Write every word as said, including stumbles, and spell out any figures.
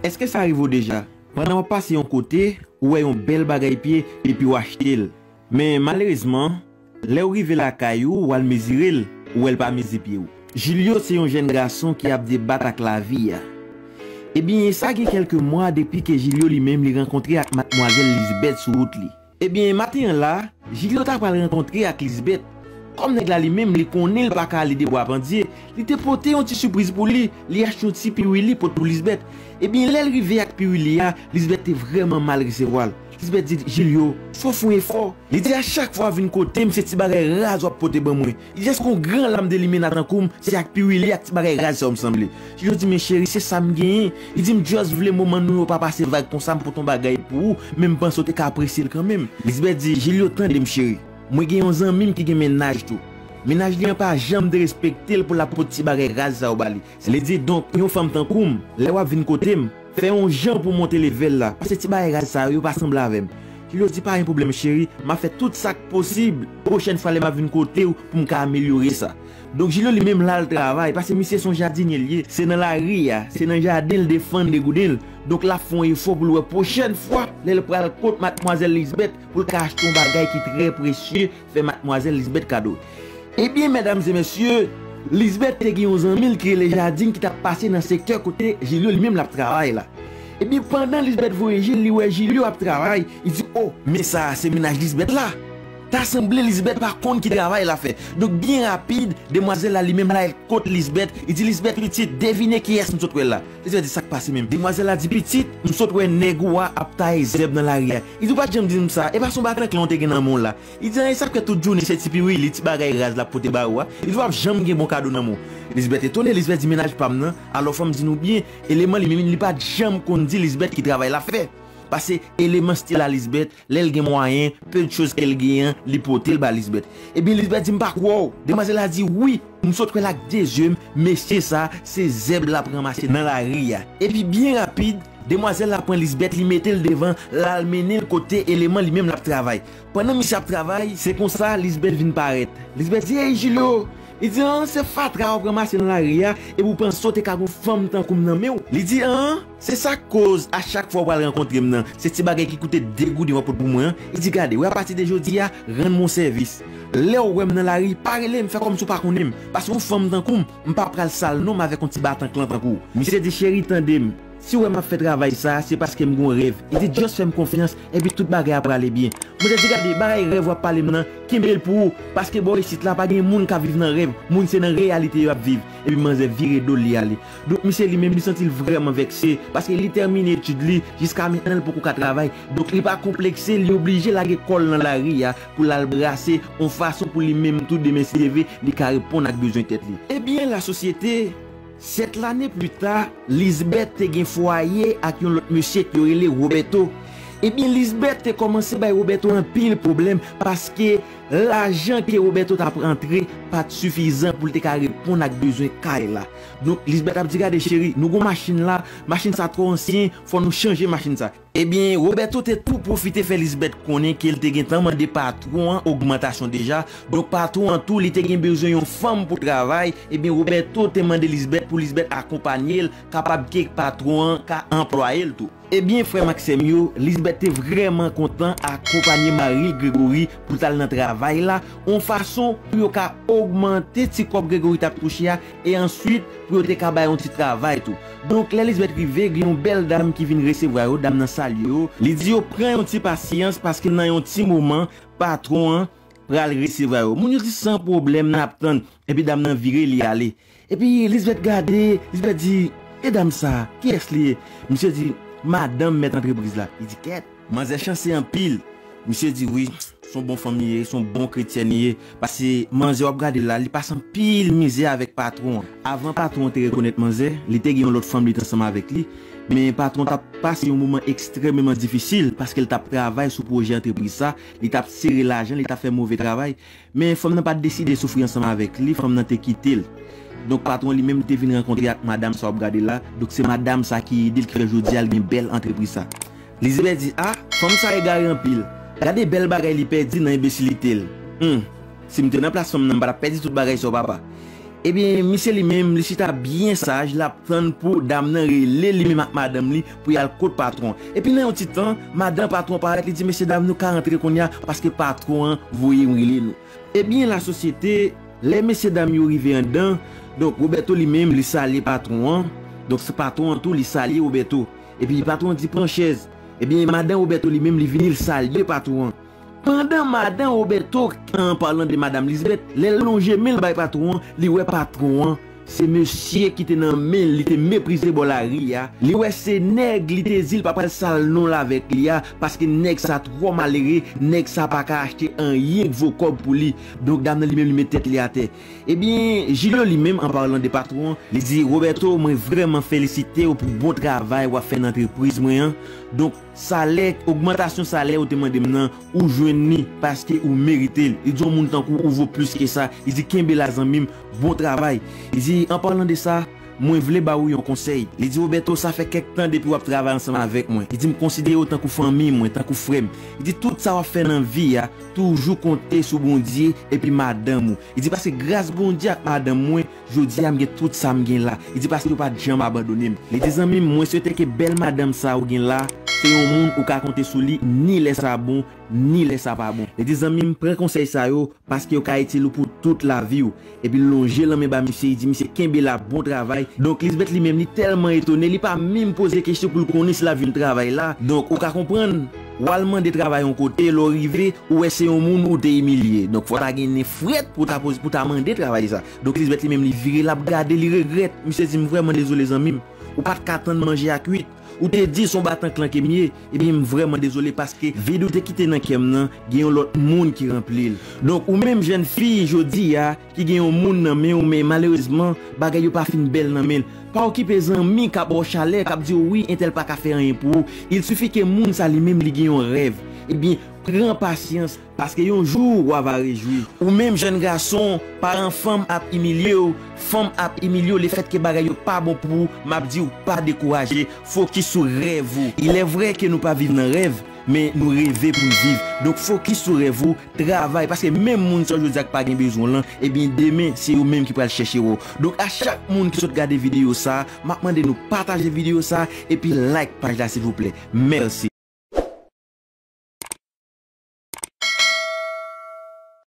Èske sa rive w deja? Pandan w ap pase yon kote, ou wè yon bèl bagay pye epi w achte l. Men malerezman, lè w rive lakay ou, w al mezire l, ou wè l pa mezi pye w. Julio se yon jèn gason ki ap debat ak lavi a. Ebyen, sa gen kèlke mwa depi ke Julio li menm li rankontre ak madmwazèl Lisbeth sou wout li. Ebyen, maten an la, Julio ta pral rankontre ak Lisbeth. Kòm nèg la li menm, li konnen l pa ka ale de bwa pandye, li te pote yon ti sipriz pou li, li achte yon ti piwili pot pou Lisbeth. Ebyen, lè l rive ak piwili a, Lisbeth te vrèman mal resevwa l. Lisbeth di Julio, "Fò w fè yon efò." Li di, "A chak fwa w vin kote m, se ti bagay raz w ap pote ban mwen." Li di, "Èske yon gran lam de limena tankou m, se ak piwili ak ti bagay raz sa w m sanble?" Julio di, "Men cheri, se sa m genyen." Li di, "M just vle moman nou yo pa pase vag konsa, m pote yon bagay pou ou, men m panse w te ka apresye l kanmenm." Lisbeth di, "Julio, tande m cheri. Mwen gen yon zanmi m ki gen mennaj tou. Mennaj li an pa janm derespekte l pou l ap pote ti bagay raz sa yo ba li." Li di, "Donk, yon fanm tankou m, lè w ap vin kote m, fè yon jan pou w monte level la, paske ti bagay raz sa yo, yo pa sanble avè m." Julio di, "Pa gen pwoblèm cheri, m ap fè tout sa k posib pwochèn fwa lè m ap vin kote w pou m ka amelyore sa." Donk Julio li menm l al travay, paske misye se yon jadinye l ye, se nan lari a, se nan jaden l defann degouden l. Donk l ap fè yon efò pou l wè pwochèn fwa lè l pral kot madmwazèl Lisbeth pou l ka achte yon bagay ki trè presye, fè madmwazèl Lisbeth kado. Ebyen, medam e mesye, Lisbeth te gen yon zanmi l ki rele Jadin ki t ap pase nan sektè kote Julio li menm l ap travay la. Ebyen, pandan Lisbeth voye je l, li wè Julio ap travay, li di, "O, men sa a se mennaj Lisbeth la." Ta sanble Lisbeth pa konn ki travay l ap fè. Donk, byen rapid, demwazèl la li menm l al kot Lisbeth, li di, "Lisbeth, pitit, devine kiyès m sot wè la." Lisbeth di, "Sa k pase menm?" Demwazèl la di, "Pitit, m sot wè nèg ou a ap taye zèb nan lari a." Li di, "Ou pa t janm di m sa, e pa se yon batanklan w te gen nan men w la?" Li di, "An, e sa k fè tout jounen se ti piwili, ti bagay raz l ap pote ba ou a? Li di, w ap janm gen bon kado nan men w." Lisbeth etone, Lisbeth di, "Mennaj pa m nan, alò fò m di nou byen, eleman li menm li pa t janm konn di Lisbeth ki travay l ap fè. Paske eleman stil a Lisbeth, lè l gen mwayen, peu de choses ke l genyen, li pote l ba Lisbeth." Ebyen, Lisbeth di, "M pa kwè w." Demwazèl la di, "Wi, m sot wè l ak de zye m, mesye sa, se zèb l ap ranmase nan lari a." Epi byen rapid, demwazèl la pran Lisbeth, li mete l devan, l al mennen l kote eleman li menm l ap travay. Pandan misye ap travay, se konsa Lisbeth vin parèt. Lisbeth di, "Ey, Julio!" Li di, "An, se fatra w ap ranmase nan lari a, epi w panse w te ka gen yon fanm tankou m nan men w?" Li di, "An, se sa k koz a chak fwa w pral rankontre m nan, se ti bagay ki koute degouden w ap pot pou mwen an?" Li di, "Gade, wè, apati de jodi a, rann mwen yon sèvis. Lè w wè m nan lari, pa rele m, fè kòmsi w pa konnen m, paske yon fanm tankou m, m pa pral sal non m avèk yon ti batanklan tankou w." Misye di, "Cheri, tande m. Si w wè m ap fè travay sa a, se paske m gen yon rèv." Li di, "Just fè m konfyans, epi tout bagay ap prale byen." Manzè di, "Gade, bagay rèv w ap pale m nan, kenbe l pou ou, paske bò isit la pa gen moun k ap viv nan rèv, moun se nan reyalite yo ap viv." Epi manzè vire do l, li ale. Donk, misye li menm, li santi l vrèman vèkse, paske li tèmine etid li, jiska mentnan, li poko ka travay. Donk, li pa konplekse, li oblije lage kò l nan lari a pou l al brase, yon fason pou li menm tou, demen si Dye vle, li ka reponn ak bezwen tèt li. Ebyen, lasosyete, sèt lane pli ta, Lisbeth te gen fwaye ak yon lòt mesye ki yo rele Roberto. Ebyen, Lisbeth te kòmanse bay Roberto anpil pwoblèm, paske lajan ke Roberto t ap rantre pa t sifizan pou l te ka reponn ak bezwen kay la. Donk, Lisbeth ap di, "Gade, cheri, nou gon machin la, machin sa twò ansyen, fò nou chanje machin sa." Ebyen, Roberto te tou pwofite fè Lisbeth konnen ke l te gentan mande patwon an ogmantasyon deja. Donk, patwon an tou, li te gen bezwen yon fanm pou travay. Ebyen, Roberto te mande Lisbeth pou Lisbeth akonpanye l, kapab ke patwon an ka anplwaye l tou. Ebyen, frè m ak sè m yo, Lisbeth te vrèman kontan akonpanye mari l, Gregory, pou l t al nan travay la, yon fason pou yo ka ogmante ti kòb Gregory t ap touche a, e answit, pou yo te ka bay yon ti travay tou. Donk, lè Lisbeth rive, gen yon bèl dam ki vin resevwa yo, dam nan salye yo. Li di yo pran yon ti pasyans, paske nan yon ti moman, patwon an pral resevwa yo. Moun yo di, "San pwoblèm, n ap tann." Epi dam nan vire, li ale. Epi Lisbeth gade, Lisbeth di, "E dam sa, kiyès li ye?" Misye di, "Madanm mèt antrepriz la." Li di, "Kèt, manzè chanse anpil." Misye di, "Wi, se yon bon fanm li ye, se yon bon kretyèn li ye." Paske manzè w ap gade la, li pase anpil mizè avèk patwon an. Avan patwon an te rekonèt manzè, li te gen yon lòt fanm li te ansanm avèk li. Men patwon t ap pase yon moman ekstrèmeman difisil, paske l t ap travay sou pwojè antrepriz sa, li t ap sere lajan, li t ap fè move travay. Men fanm nan pa t deside soufri ansanm avèk li, fanm nan te kite l. Donk, patwon li menm, li te vin rankontre ak madanm sa w ap gade la. Donk, se madanm sa ki ede l, ki fè jodi a l gen bèl antrepriz sa. Lisbeth di, "A, fanm sa egare anpil. Gade bèl bagay li pèdi nan enbesilite l. Hum, si m te nan plas fanm nan, m pa t ap pèdi tout bagay sa yo, papa." Ebyen, misye li menm, li chita byen saj, l ap tann pou dam nan rele li menm ak madanm li pou y al kot patwon. Epi nan yon ti tan, madan patwon parèt, li di, "Mesye dam, nou ka rantre kounye a, paske patwon an voye m rele nou." Ebyen, lasosyete, lè mesye dam yo rive anndan, donk, Roberto li menm, li salye patwon an. Donk, se patwon an tou, li salye Roberto. Epi patwon an di, "Pran chèz." Ebyen, madan Roberto li menm, li vini, li salye patwon an. Pandan madan Roberto, an palan de madanm Lisbeth, lè l lonje men l bay patwon an, li wè patwon an se mesye ki te nan men l, li te meprize bò lari a. Li wè se nèg li te di l pa pral sal non l avèk li a, paske nèg sa twò malere, nèg sa pa ka achte anyen k vo kòb pou li. Donk, dam nan li menm, li met tèt li atè. Ebyen, Julio li menm, an palan de patwon an, li di, "Roberto, mwen vrèman felisite w pou bon travay w ap fè nan antrepriz mwen an. Donk, salè, ogmantasyon salè ou te mande m nan, ou jwenn li paske ou merite l." Li di, "Yon moun tankou ou vo plis ke sa." Li di, "Kenbe la, zanmi m, bon travay." Li di, "An palan de sa, mwen vle ba ou yon konsèy." Li di, "Roberto, sa fè kèk tan depi w ap travay ansanm avèk mwen." Li di, "M konsidere w tankou fanmi mwen, tankou frè m." Li di, "Tout sa w ap fè nan vi a, toujou konte sou Bondye epi madanm ou." Li di, "Paske gras Bondye ak madanm mwen, jodi a m gen tout sa m gen la." Li di, "Paske yo pa t janm abandone m." Li di, "Zanmi m, mwen swete ke bèl madanm sa ou gen la, se yon moun ou ka konte sou li, ni lè sa bon, ni lè sa pa bon." Li di, "Zanmi m, pran konsèy sa yo, paske yo ka itil ou pou tout lavi w." Epi l lonje lanmen ba misye, li di, "Misye, kenbe la, bon travay." Donk, Lisbeth li menm, li tèlman etone, li pa menm poze kesyon pou l konnen si l ap jwenn travay la. Donk, ou ka konprann, w al mande travay yon kote, lè w rive, ou wè se yon moun ou te imilye. Donk, fò w ta gen nen frèt pou w ta poze, pou w ta mande travay sa. Donk, Lisbeth li menm, li vire, l ap gade, li regrèt. Misye di, "M vrèman dezole, zanmi m. Ou pa t ka tann manje a kwit. Ou te di se yon batan klanke m ye. Ebyen, m vrèman dezole paske vid ou te kite nan kè m nan, gen yon lòt moun ki ranpli l." Donk, ou menm jèn fi jodi a, ki gen yon moun nan men w, men malerezman, bagay yo pa fin bèl nan men l. Pa okipe zanmi k ap ba w chalè, k ap di w, "Wi, entèl pa ka fè anyen pou ou." Il sifi ke moun sa li menm, li gen yon rèv. Ebyen, pran pasyans, paske yon jou, w a va rejwi. Ou menm jèn gason, paran fanm ap imilye w, fanm ap imilye w, lefètke bagay yo pa bon pou ou, m ap di w, pa dekouraje, fokis sou rèv ou. Il est vrai ke nou pa viv nan rèv, men nou reve pou n viv. Donk, fokis sou rèv ou, travay, paske menm moun sa w jodi a k pa gen bezwen w lan, ebyen, demen, se yo menm ki pral chèche w. Donk, a chak moun ki sot gade videyo sa, m ap mande nou pataje videyo sa, epi like paj la, silvouplè. Mèsi.